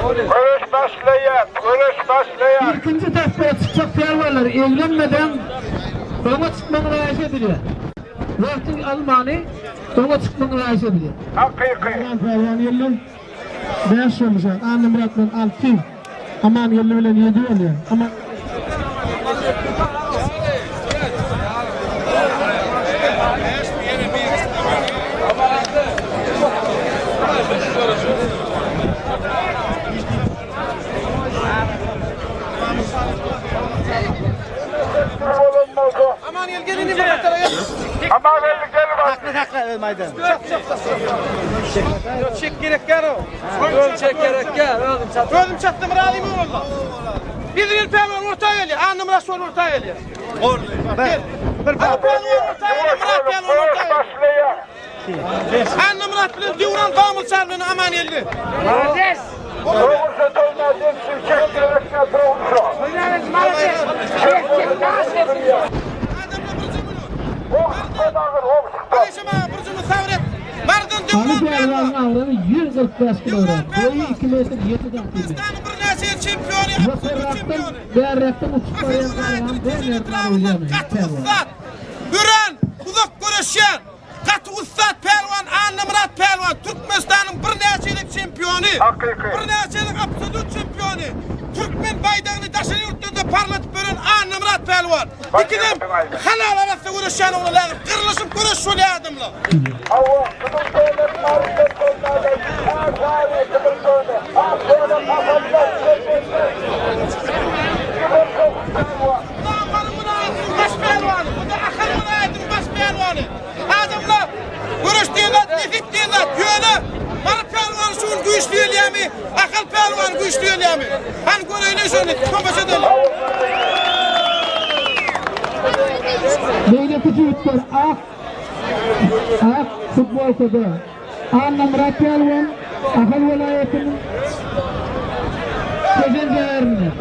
Göreş başlaýar, göreş başlaýar. Ilkinji tapgyra çykjak pälwanlar eglenmeden öňe çykmagyny haýyş edilýär. Wagtyň almany öňe çykmagyny haýyş edilýär. Hakyky. Aman pälwan geldi. Bäş bolmuşar. Annamyrat bilen alty. Amangeldi bilen ýedi bolýar. Aman. Aman gel gel indi bir hatara gel. Aman geldi gel bak. Sakla sakla öz maydan. Çak çak çak. Çek gerek gel o. Öl çek gerek gel. Özüm çattım. Özüm çattım razı mı valla? Bir bir pehlivan ortaya geliyor. Annem şol ortaya geliyor. Gol. Bir. Bir pehlivan ortaya geliyor. Murat pehlivan ortaya geliyor. Annem Murat bilen Devran Damıl çarlığını aman geldi. Malades. Doğrusu dolmaz, hepsi çektirerek doğrusu. Malades. Çek çek Ali pälwanyň agramy 145 kilogram, boýy 2 metr 7 santimetr. Ýokarrakdan, bärräkden uçup barýan gargany bämerden goýýarmy pälwan? Örän uzak göreşýän, gaty ussat pälwan Annamyrat pälwan Türkmenistanyň birnäçe gezek çempiony, birnäçe gezek absolýut çempiony, türkmen baýdagyny daşary ýurtlarda parladyp ýören Annamyrat pälwan. Ikidem halal arassa göreşýän oglanlar, gyrlyşyp göreş bolýar adamlar. Hawa, gyzyl köýnek marydan bolmaly, sary gyzyl köýnek, ak köýnek hasallar, Mary welaýatynyň baş pälwany, bu-da Ahal welaýatynyň baş pälwany. Adamlar, göreş diýen zat nesip diýen zat. Ýöne Mary pälwany şu gün güýçli gelýärmi, Ahal pälwany güýçli gelýärmi? Hany göreýli şony, tomaşa edeli. Beýleki jübütler ak ak futbolkada Annamyrat pälwan Ahal welaýatynyň Tejen şäherinden.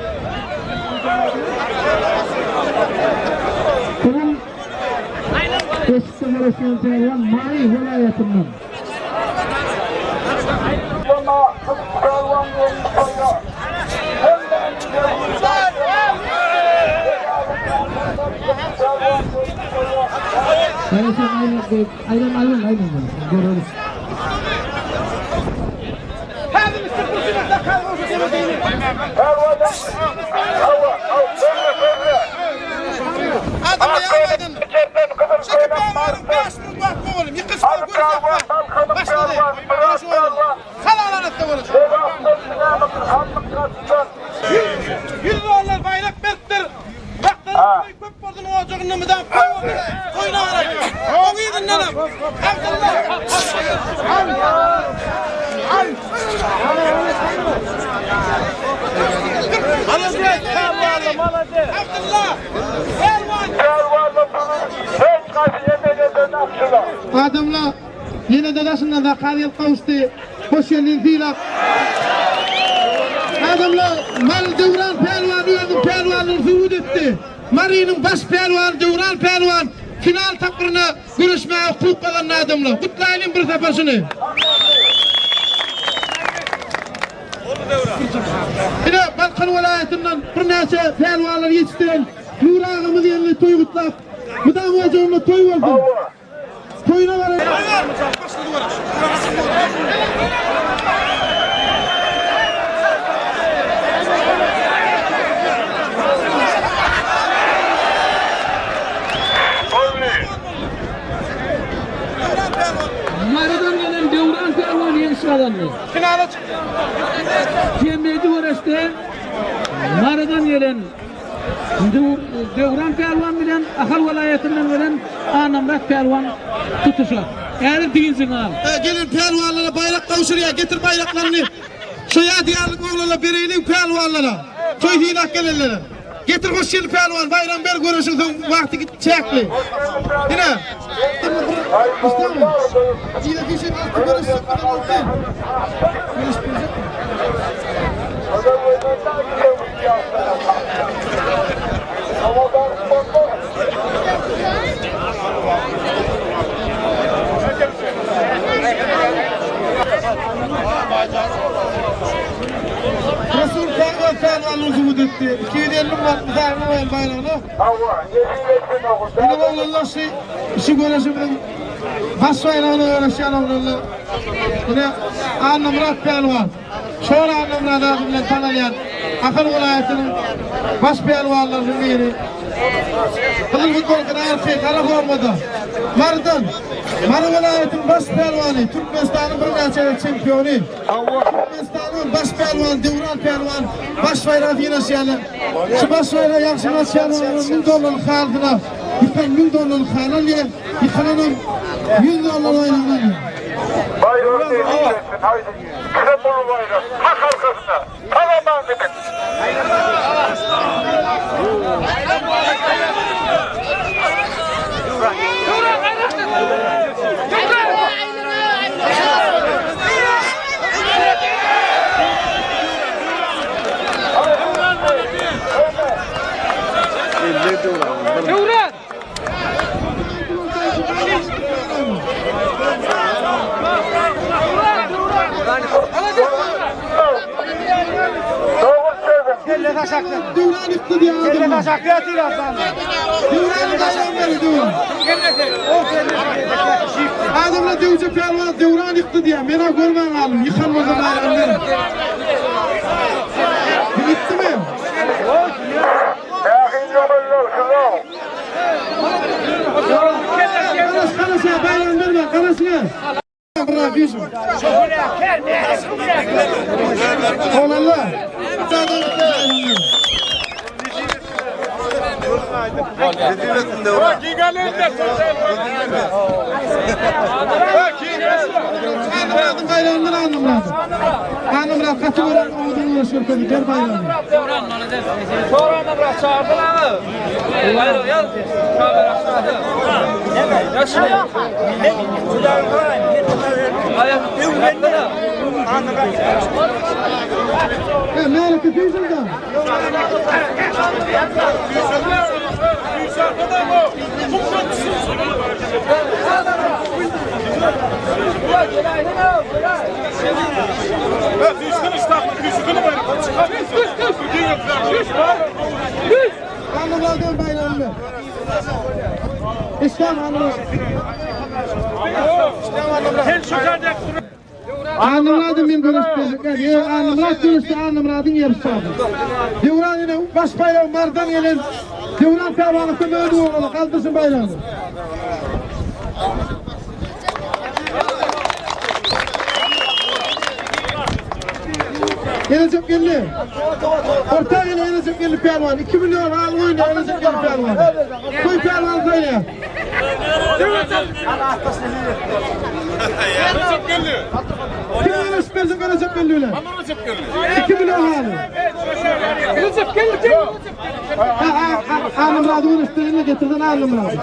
Gyzyl eşikde göreşýän pälwan Mary welaýatyndan. Aýlan sen aýlan goý. Aýlan aýlan aýlan görelim. Ýüz dollar baýrak beripdir. Bakdyryp köp bolsun ojagynda mydam toý bolsun. Toýuna garaýyn. Oň yzyndanam Abdylla. Abdylla. Pälwan. Adamlar ýene-de daşyndan zakaz gelip gowuşdy. Hoş geldiň Sylap. Adamlar Mary Döwran pälwan özüniň pälwanlygyny subut etdi. Marynyň baş pälwany Döwran pälwan final tapgyryna göreşmäge hukuk gazandy adamlar. Gutlaýlyň bir sapar şuny. Ine Balkan welaýatyndan birnäçe pälwanlar ýetişdiren Nury agamyz geldi toý gutlap. Mydam ojagynda toý bolsun. Toýuna garaý. Marydan gelen Döwran pälwan ýeňiş gazandy. Finala çykdy. Jemleýji göreşde Marydan gelen Döwran pälwan bilen Ahal welaýatyndan gelen Annamyrat pälwan tutuşar. Häzir dynjyňy al. Gelen pälwanlara baýrak gowşurýar. Getir baýraklaryny. Şu ýadygärlik oglanlara bereýliň pälwanlara. Toý sylap gelenlere. Getir hoş geldi pälwan baýragyny ber göreşiň soň wagty git çäkli. Ine. Mustafa. Yza geçen alty göreşjek bilen alty. Göreşip biljekmi? öz pälwanlygyny subut etdi. 250 manat mysalyna goýan baýragyna. Hawa, nesip etsin ogul. Ine oglanlar şu şu göreşimiziň baş baýragyna göreşýän oglanlar. Ine Annamyrat pälwan. Şor Annamyrat ady bilen tanalýan Ahal welaýatynyň baş pälwanlarynyň biri. Gyzyl futbolkada arky gara formada. Marydan Mary welaýatynyň baş pälwany, Türkmenistanyň birnäçe gezek çempiony. Türkmenistanyň baş pälwany Döwran pälwan baş baýraga synaşýarlar. Şu baş baýraga Ýagşymyrat pälwanyň 1000 dollarlyk halysyna ýykan 1000 dollarlyk haly alýar, ýykylanam 100 dollar baýragyny alýar. Baýrak nesip etsin, haýdy. Size uly baýrak. Hak arkasyna. Sag-aman gidiň. Döwran! Dogry sözüm. Döwran ýykdy diýýär adamlar. Döwranyň baýragyny berdi Döwran. Adamlar döwje pälwan Döwran ýykdy diýýär. Men-ä görmän galdym. Ýykan bolsa baýragyny berin. Ýykdymy? Nähili ogullar şular? Garaş, garaş ya, baýragyny berme, garaşyňa. Bırak yüzüm. Oğlanlar. Anamradın bayrağından anamradın. Anamrad katı gören oğudun uğraşıyor tabii. Ber bayrağını. Sonra bırak çağırdılar mı? Hayır, yaz. Yaşlı. Ya merak ediyorsun da. Anamradın bayrağını ver. İslam anamrad. Anamradın men görüşmezlikler. Ya Anamrad görüştü Anamradın yeri sağdı. Devran yine baş bayrağı Mardan gelen Devran Pehlivan'ın kömeğini oğlu kaldırsın bayrağını. Gelecek geldi. Orta gele gelecek geldi Pehlivan. 2 milyon al oyna gelecek geldi Pehlivan. Koy Pehlivan söyle. Kim görüşmezlik gelecek geldi öyle. 2 milyon halı. Recep gel gel. Ha, ha, ha, Anamrad'ı görüştüğünü getirdin Anamrad'ı.